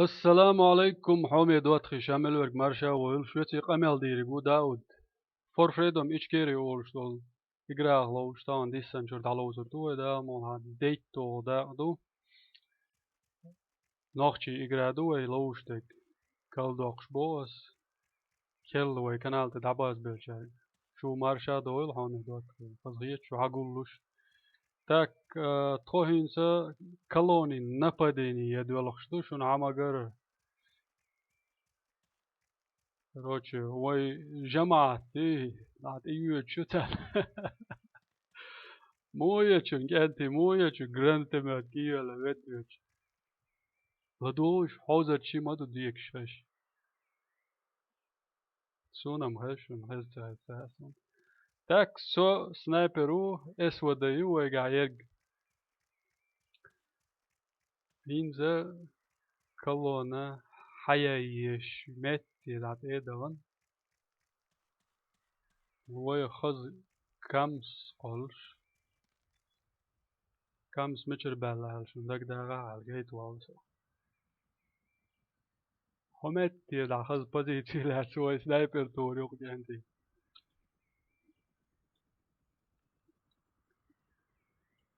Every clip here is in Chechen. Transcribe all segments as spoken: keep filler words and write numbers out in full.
Ассаламу алейкум, хьоме доттагӀий, ша мел верг марша войла, шуьца къамел дийриг ву Дауд. For Freedom Ичкери олуш долу играх ловзуш, тахана диссанчуьра дӀаловзур ду вай, Дала мукъ лахь, дейтталгӀа дакъа ду. Нохчийн игра ду вай ловзуш дерг. Калдоккхуш боху ас. Керла вай канал тӀе дӀабазбеллачаьрга. Шу марша дойла, хьоме доттагӀий. Хаза хеташ шу хьагуллуш. Так, э, тхо хӀинца колонийн нападение ян доьлхуш ду, шуна хьан ма-гарра. Короче, вай жамаӀат, дий, нах тӀеоьцуш ю царна. Муха ю шуна, кӀентий, муха ю шуна гранатомёт кийоьлла ведда оьцуш? ЛадугӀуш, хьовзарчий ма ду декаш хезаш. Суна-м хеза, шуна хеза ца хеза ца хаьа суна. Так, со снайпер ву, эс в д ю вайгахь ерг. ХӀинца колонна хьаяйеш метте дӀатӀедалан. Вай хаза камс кхоллуш. Камс мичара баьлла аьлла шуна дагадагӀахьа аьлла гайта валла со. ХӀун метте дӀа хаза позици лаьцна вай снайпер тора юкъа, кӀентий.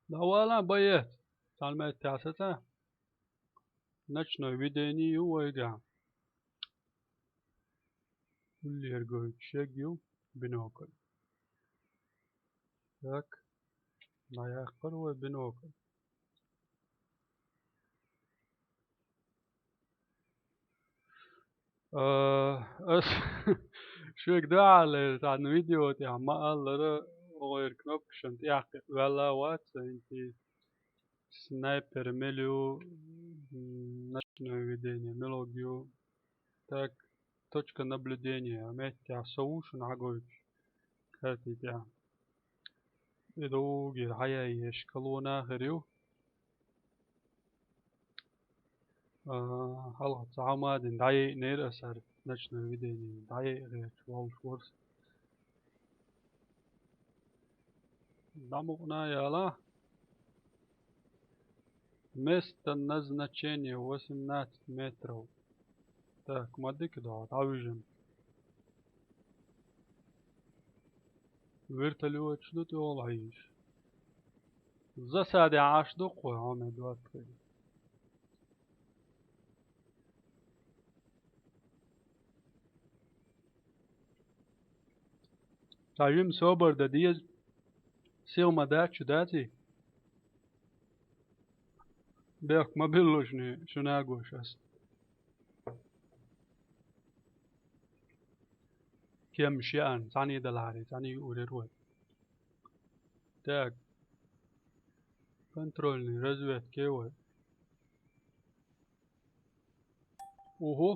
ДӀавала, боец! Цхьана меттехь саца. Ночное видение ю вайгахь. Уллера гойтуш ерг ю бинокль. Так. ДӀаяккхара вай бинокль. А, ас шуьга дуьхьал цхьана видео тӀехь ма-аллара, оха кнопкашна тӀехь ваьлла вац, хӀинца снайпер мел ю, м, ночное видение мел ю. Так, точка наблюдения, меттехь со ву шуна хьагойтуш карти тӀехь. И дуггера хьаяйеш колонна хир ю. А, хьалха цхьа хӀума дина дӀайайъинера аса хӀара ночное видение, дӀайайъа гӀерташ воллуш вара со. ДӀа мукъана яла. Место назначения восемнадцать метров. Так, ма дика догӀу, дӀавижина. Вертолёташ ду тӀехула хьийзаш. Засаде Ӏаш ду-кх вай, хьоме доттагӀий. Цхьа жима собар дан деза. Сиха ма дац шу, даций? Бехк ма билла шуна, шуна а гуш ас. Кеманаш яьхна, цхьаьний далахьарий, цхьаьний юурера вай. Так. Контрольный разведка вай. Уху.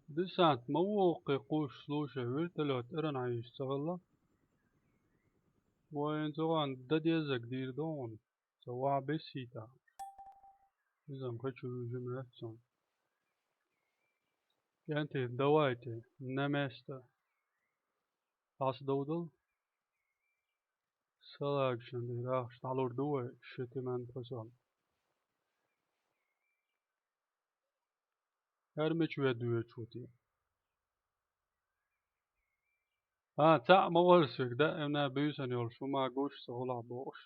Десант ма ву кхин кхуш, слушай, вертолёт аран Ӏийш ца хилла. Вайн цугӀан дан дезаг дийр ду хьуна. Ца вахь бессийта. Иза-м кхечу жима яц суна. КӀентий, давайте, на место. Ас довдал. Салагашан дий рахаш дӀалур ду вай, ши тиман посол. ХӀара мича ведда воьдуш ву те? А, цхьаъ ма вара соьга, даимна буьйсанна йолуш хӀума гуш со хӀулахь бохуш.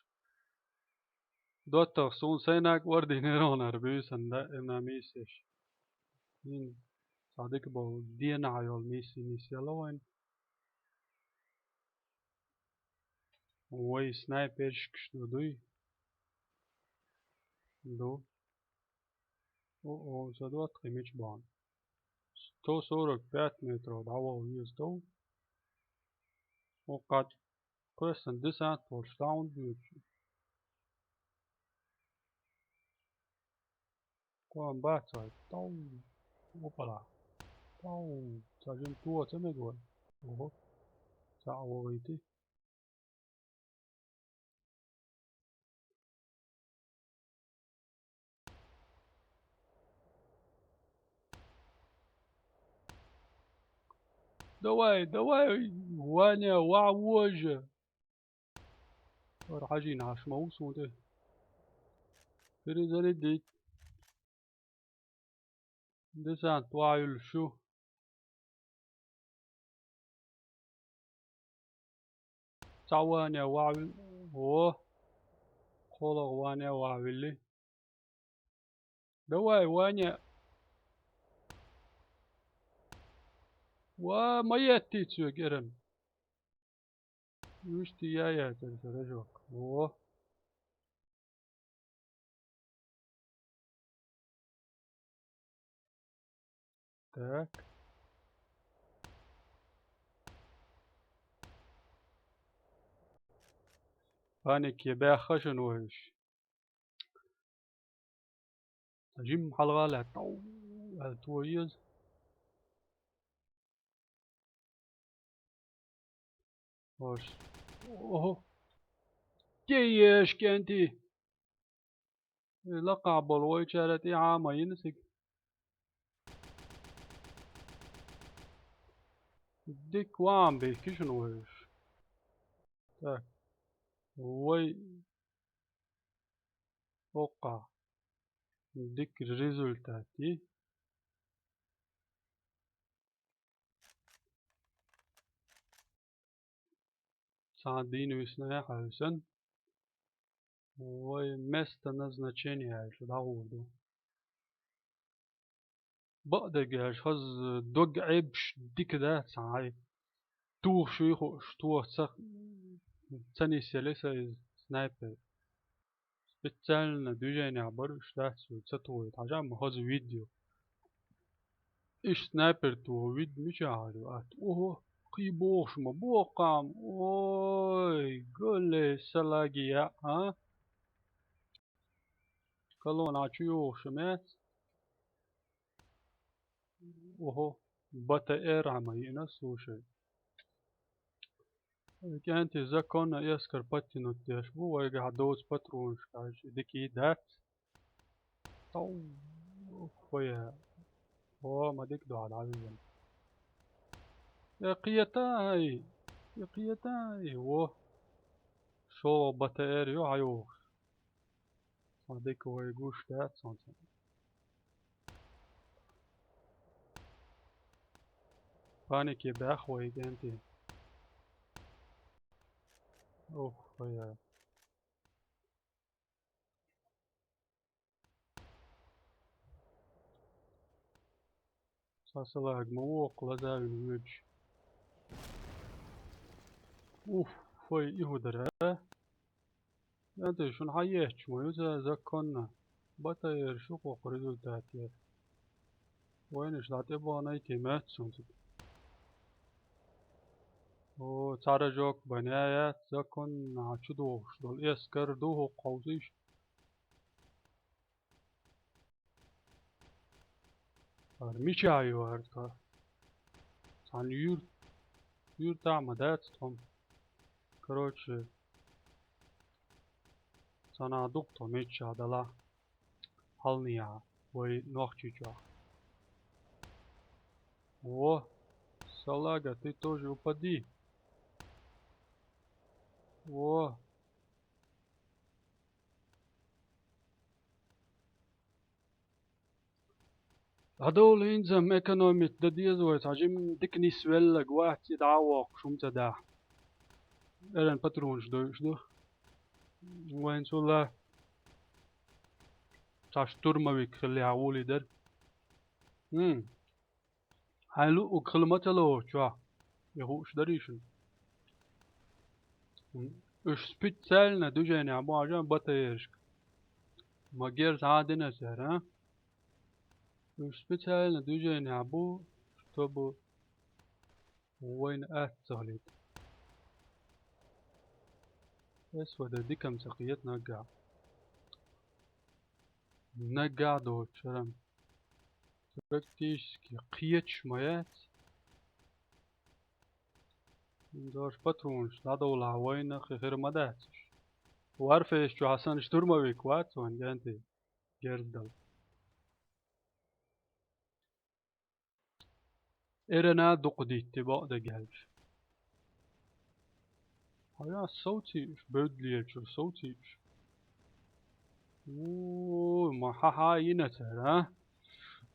ДоттагӀа, суна сайнаг ор дийнера хьуна хӀара буьйсанна даимна миссеш. ХӀинца цхьа дика болу денахь йолу мисси нисъелла вайн. Вай снайпершкаш ду дуй? Ду. О-о, ца доттагӀий мича бахьана? Сто сорок пять метров дӀаваха веза тов. О, кхаьчча, кхоьссина десант волуш дӀа хӀунда доьдуш? Кхоам бац вай. Тау. Опала. Тау. Ца жима тоха ца мега вай. Ого. Цхьаъ вогӀийти. Давай, давай, Ваня, ваха вожа! ХӀара хьажийна Ӏаш ма ву суна тӀе. Перезарядить. Десант ваьлла шу. Цхьа ване ваьлла. О! КхоалагӀа ване ваьлла. Давай, Ваня. Ва, ма етти цуьга эран. Вуьшта яй яцара со рожок. Во. Так. Панике баьхха шуна вуьш. Жим хьалгӀа лаьтта. Ау, аьлла, то еза. Ош. Ого. Ке еш, кӀентий. Э, лакхахь болу вайчара тӀе Ӏама йина цига. Дика ваам бехкиш шуна вуьш. Так. Вай. Оккха. Дика результат ю. Цхьа дийна висна хьаьвсина. Вай место назначения аьлла дӀагӀур ду. Бакъдерг аьлча, хаза дог Ӏебаш дика дац хьай. Тухуш вуй хууш, тоха ца, ца нисъелли сан иза снайпер. Специально движение бар, уьш дац вуй, ца тухийта хьажа, ма хаза вид ю. Иш снайпер тоху вид мичахь ю атта? Ого, кхий бохуш ма боху-кх ам. Ой, гулле салагия, а? Колонна чу йогӀуш меца. Ого, Б Т Р хьан ма йиъна, слушай. КӀентий, законно эскар подтянуть деш бу, вайгахь доцу патронаш кхача, дика и дац. Тау, хвоя. О, ма дика дуьхьа дӀавижина. Я кхета ай, я кхета ай, во. ШолгӀа Б Т Р ю хьайогӀуш. Сан дика вай гуш дац сонца. Панике баьхха вай, кӀентий. Ух, вай. Сан салаг ма воккха лазавина воьдуш. Уф, фой, и хӀу дара, а? КӀентий, шуна хьан етташ ма ю за законно? Б Т Р шу кхокху результат яра. Вайнаш дӀа тӀе баханай те моьтту суна цига. О, цхьа рожок бан яц, законно чу дохуш долу эскар ду хӀокху хьовсийша. ХӀара мичахь ю хӀара тхо? Цхьана юр-, юьртахь ма дац тхо-м. Короче, цхьана дукха тхо миччахь далахь. Хьалнехьа, вай Нохчийчохь. Во, салага, ты тоже упади. Во. ДӀадовла хӀинца-м экономить дан деза вай, цхьа жимма дика нисвелларг вац и дӀа а воккхуш хӀума ца дахь. Эран патронаш дойуш ду. Вайн цул а цхьа штурмовик хиллехь гӀоле дара. Хм. Хьайн луъург хила ма ца лоцу чохь. И хууш дарий шуна? Уьш специально движение бу хьажа Б Т Р-шка. Ма герз хьан дина цара, а? Уьш специально движение бу, чтобы вайна атта ца хилийта. Эс вада дикам ца кхета наггахь. Наггахь доцу шарам. Практически кхеташ ма яц. Дош патронаш дӀадовлахь вайна хи хир ма дац уьш. Варфейс чу хьасан штурмовик вац вайн, кӀентий, герз дала. Эрана дукха дитти бакъдерг аьлча. Хьан совцийш, бевдлечуьра совцийш. Уй, ма хьан хьан йина цара, а?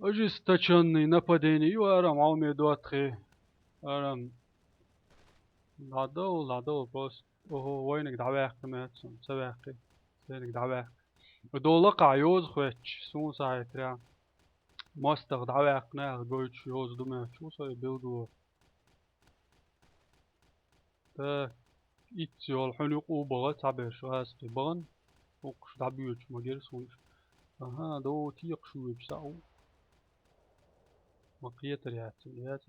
Ожесточённый нападение. Ю, арам, Ӏомедоттахь. Арам. ДӀадовла, дӀадовла просто. Ого, вайниг дӀаваьккхина моьтту суна. Ца ваьккхи. Вайниг дӀаваьккхи. Дола кхаъ йоза хӀоьтташ, суна схьахетарехь. МостагӀа дӀаваьккхина аьлла гойтуш йоза ду моьтту, со и билгало. Так, итт йолу хьуьнуьйкъу бахана цхьаберш гӀазкхий бахана. Укхуш дӀабоьдуш ма гира суна уьш. Аха, дов текхаш вуьйцу схьа у. Ма кхетар яц, яц.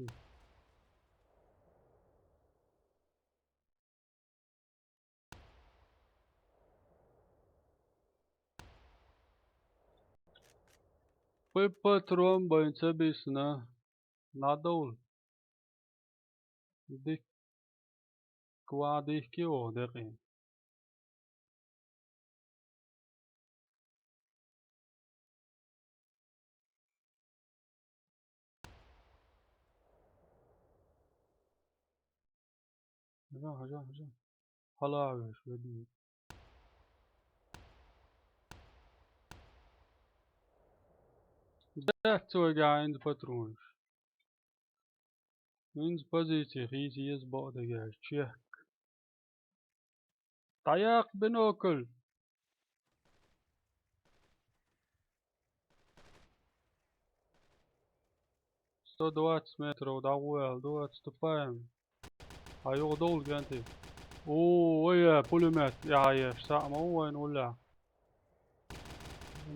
Вай патрон байна ца бисна. НадовлӀа. Дик-, квадихки оха декъе. Хьажа, хьажа, хьажа. Хьала а веш, ведь. Дац вайгахь хӀинца патронаш. ХӀинца позици хийца еза бакъдерг чехка. ДӀаяккха бинокль! Сто двадцать метров дӀагӀо аьлла ду, отступаем. Хьан юха довла, кӀентий? О, ой, пулемет, яхьа еш, схьа ма ву вайна уллехь.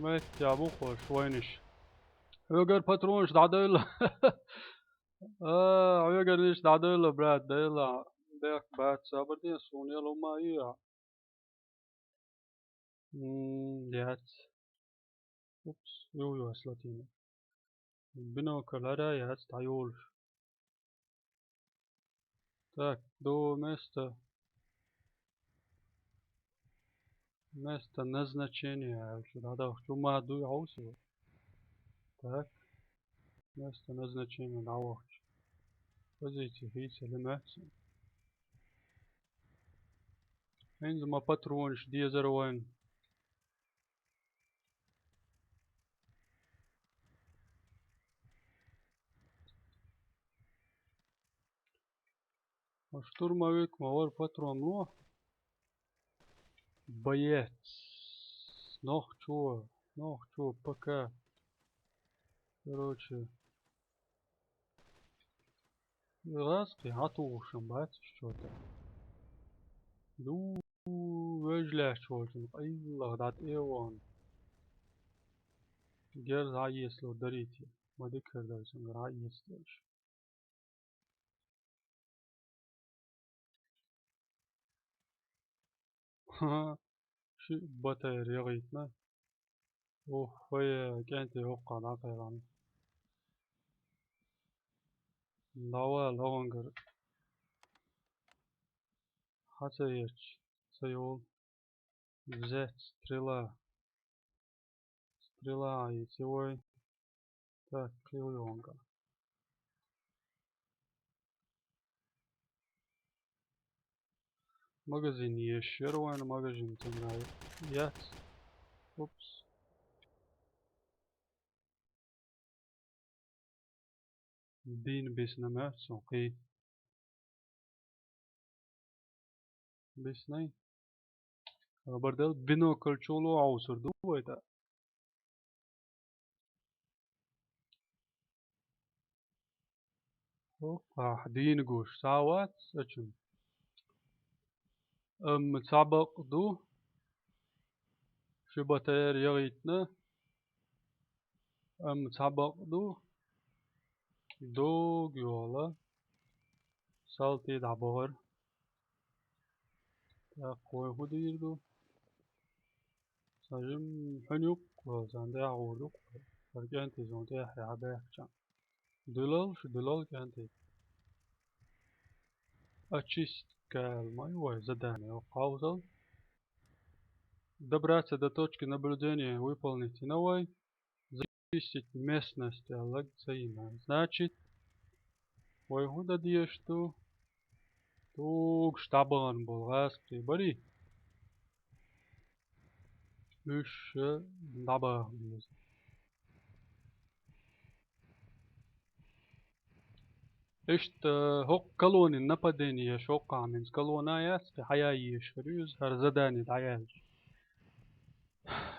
Меттехь бу хӀорш вайнаш. Хьоьгара патронаш дӀадойла. А, хьоьгара иштта дӀадойла, брат, дойла. Бехк бац, сабар де, суна ял хӀума а ю. М, яц. Упс, ю, ю, аслатина. Бинокль ара яц, дӀайолуш. Так, до места. Место назначения, аьлла, дӀадахча, хӀума дуй хьовсо. Так. Место назначения дӀавахча. Позици хийца лимац. ХӀинца ма патронаш дезар вайн. Штурмовик ма вара, патрон ло. Боец. Нохчо. Нохчо, П К. Короче. ГӀазкхий хьатухуш бац уьш чота. Ду, вежлаьш волчун къайлах дӀатӀеван. Герз хьаесло дарийте. Ма дикар дар цуьнгара хьаесло уьш. Ши батарея яхийтина. Ух, вай, кӀентий хӀокху дӀакхелхьана. Давай, логӀангара. Хьан ца ечу? Ца йолу. Взять стрела. Стрела а йици вай. Так, кхин йогӀанга. Магазин еш яра вайн, магазин тенга яц. Упс. Дийна бисна моьтту суна кхин. Биснай. Хабар дал бинокль чуло хьовсур ду вай тӀа. Хьо, ахь дийна гуш, схьа вац ачун. Амма цхьа бакъ ду. Ши батарея яхийтина. Амма цхьа бакъ ду. Дог йола. Салти дӀабахара. ТӀаккха вай хӀун дийр ду? Сан жим хьуьнуьйкъу вала, сан тӀехь гӀур ду. ХӀара кӀентий зун тӀехь яхьа баьхча. Дуьлалш, дуьлал кӀентий. Очистка ма ю вай задание, кхаузал. Добраться до точки наблюдения выполнить йина вай. Зачистить местность аьлларг ца йина. Значит, вай хӀун дан дезаш ду? Тугаш дӀабахана болу гӀазкхий барий? Уьш дӀабаха беза. Иштта хӀокху колонин нападение, шоккхахьа меца колона яц, кхин хьаяйеш хир ю иза, хӀара задание дӀаяьлча.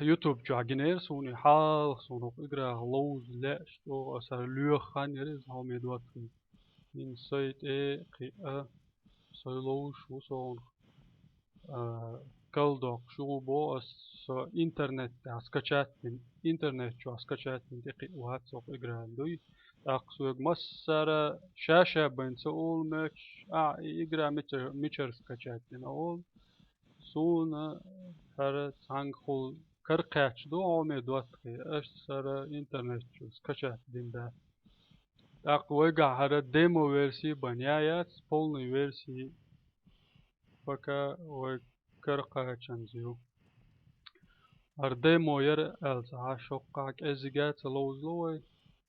YouTube чохь гинера суна и хьалха, суна хӀокху играх ловза лаьа чӀогӀа, аса лоьху хан яра иза хьо ме доттагӀий. ХӀинца сай тӀе кхиа, сай ловзуш ву суна. А, калдоккхуш ву боху ас, со интернет тӀехь скачать дина, интернет чохь скачать дина тӀекхиа вац хӀокху игран дуй. ТӀаккха соьга массара ша-ша байна ца олу моьттуш, а, и игра мича-, мичара скачать дина олу. Суна хӀара цхьаьнгахула каракхаьчна ду хьо ме доттагӀий, аш хӀара интернет чу скачать дина дац. ТӀаккха вайгахь хӀара демо версия бан я яц, полный версия пока вай каракхачанза ю. ХӀара демо яра аьлла ца хьаш, хӀокхахь кӀеззига ца ловзало вай,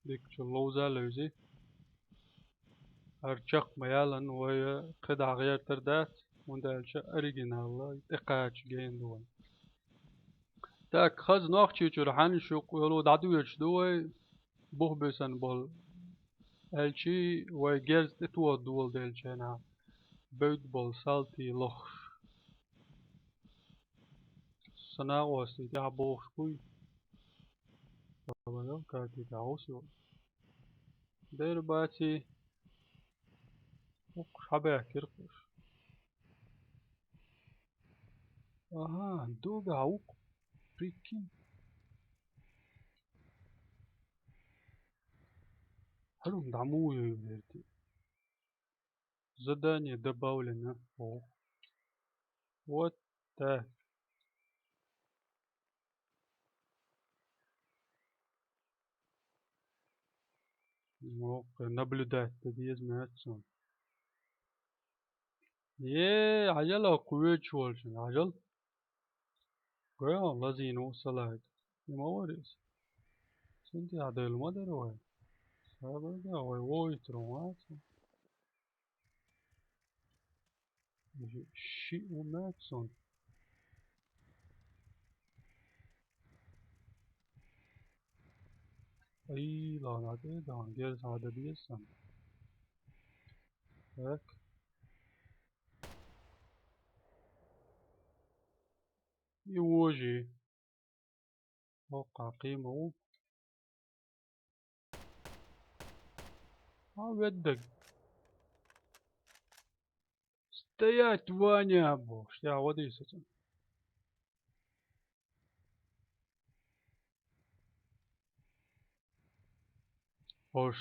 дикачу ловза а левзи. ХӀара чекх ма ялан, вай кхидӀа гӀертар дац, хӀунда аьлча оригинал тӀекхача гена ду вайн. Так, хаза нохчийчуьра хьанна шу къоьлу дӀадоьдуш ду вай, бух буьсанна болу, аьлчий вай герз тӀетоха доладелча хенахь, бевдда болу салтий лохуш. Сан накъостий тӀаьхьа бохуш буй? Карти тӀехь гӀус йолу. Дера баций, хӀокхуш хьабаьхкира кхуш. Ага, догахь ву-кх. Прикинь. ХӀара дӀа муха йой верти? Задание добавлено. О. Вот так. Ох, наблюдать дан деза моьтту суна. Е, хьажал, кху воьдуш волчун, хьажал. Гой, лазийна ву салаг. И ма вара иза. Цунна тӀехь девлла ма дара вай. Сабар де, вай вуьйтур вац. Шиъ ву моьтту суна. Ай, ладно, окей, да, герз хьада беза сан. Так. И вожи. ХӀокхахь кхин ма ву. А, веддаг. Стоять, Ваня, бохуш, тӀехь вадийса цунна. Ош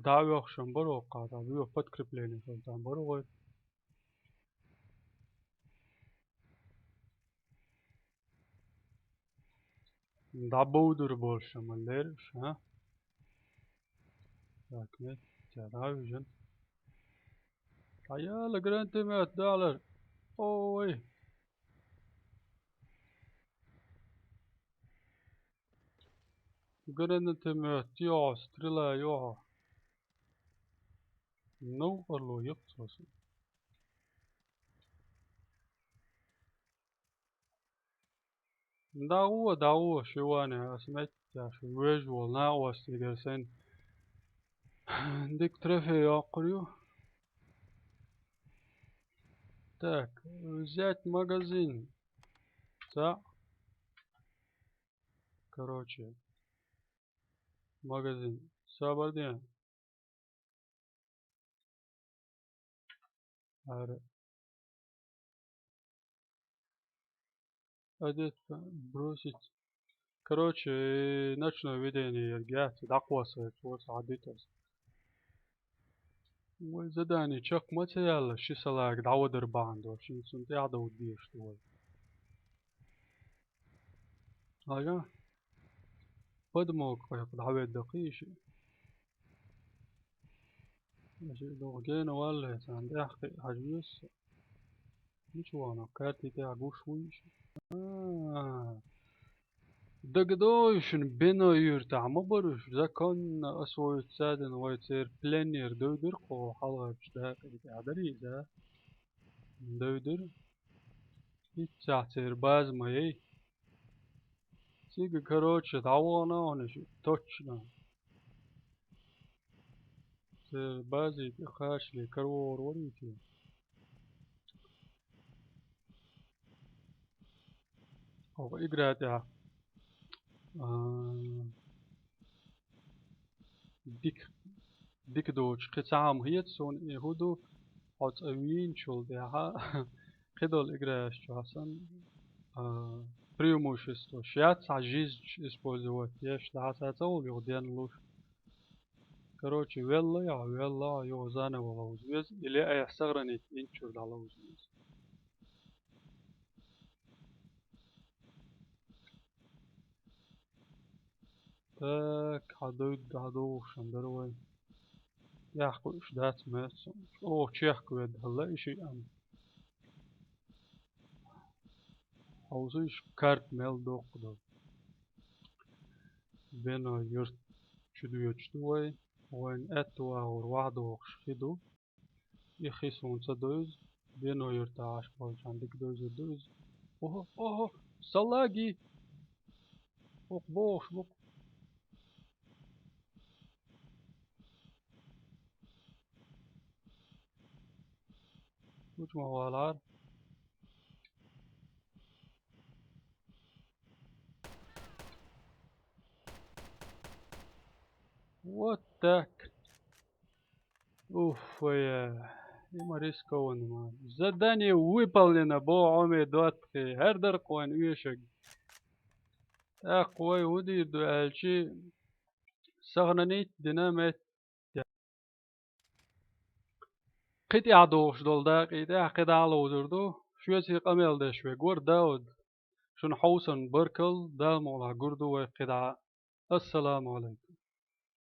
дӀа а вехшан бара воккхахь, дӀа вуьйха подкрепление хила там бара вай. ДӀабовдур болуш ма лераш, а? Так, нет, тебя дӀа а вижина. Хьаяла гранатомет далар. Ой. Гранатомет йо, стрела йо. Ну, орло йо, цо сан. ДӀагӀо, дӀагӀо, ши ване, ас меттехь шу вежа волу накъостигара сайн дика трофей йоккхур ю. Так, взять магазин. Цхьаъ. Короче, магазин. Сабар де. Ара. Одеть, бросить. Короче, ночное видение яц, дӀакхоссайта ву аса хьадуьту аса. Вай задание чекх ма ца яьлла, ши салага дӀавадар бахьана долуш, хӀинца цунна тӀаьхьа довда дезаш ду вай. Ага. Подмога кхайкха дӀаведда кхийша. Аша догӀу гена валле, царна тӀаьхьа кхиъ хьажа веза со. Мича вахана, карти тӀехь гуш вуй иша? А. ДагадогӀий шуна, Бено юьртахь ма бара уьш, законно освоить ца дина, вай церан пленер девдира кху хьалхарчу дакъий тӀехь, дарий иза? Девдира. Иццахь церан база ма яй. Цига, короче, дӀавахана хьуна шу, точно. Цу бази тӀе кхачале каравогӀар варий те? Оха игра тӀехь, а, дика, дика доцуш кхин цхьа хӀума хета суна, и хӀун ду, хьо цӀа вийначул тӀаьхьа кхидолу играеш чохь санна, а, преимущество, шаьш цхьа жизнь использовать еш, дӀасацахула юха денна луш. Короче, велла а, велла а, юха заново ловза веза, или айхьа сохранить йинчуьра дӀаловза веза. Так, хьан дуй, дӀадовхуш дара вай. ТӀехь кхуьуш дац моьтту суна. Оха чехка ведда хилла и шиъ ам. Хьовсийша, карта мел доккха ду. Бено юрт чу доьдуш ду вай. Вайна аьтто агӀор вахдохуш хи ду. И хи суна ца девза, Бено юьртахь Ӏаш болчарна дика девзар ду иза. Охо, охо, салаги! Охо, бохуш бу-кх. Гучу ма валахьара. Вот так. Уф, вай, э, и ма рискованный ма. Задание выполнено, боху Ӏомин доттагӀий. ХӀара дара-кх вайн оьшург. ТӀаккха вай хӀун дийр ду аьлча, сохранить дина меттиг. Кхин тӀаьхьа догӀуш долу дакъий тӀехь кхидӀа а ловзур ду. Шоьца къамел деш вега вара Дауд. Шуна хьовсарна баркалла, Дала мукъалахь гур ду вай кхидӀа. Ассаламу Ӏалайкум.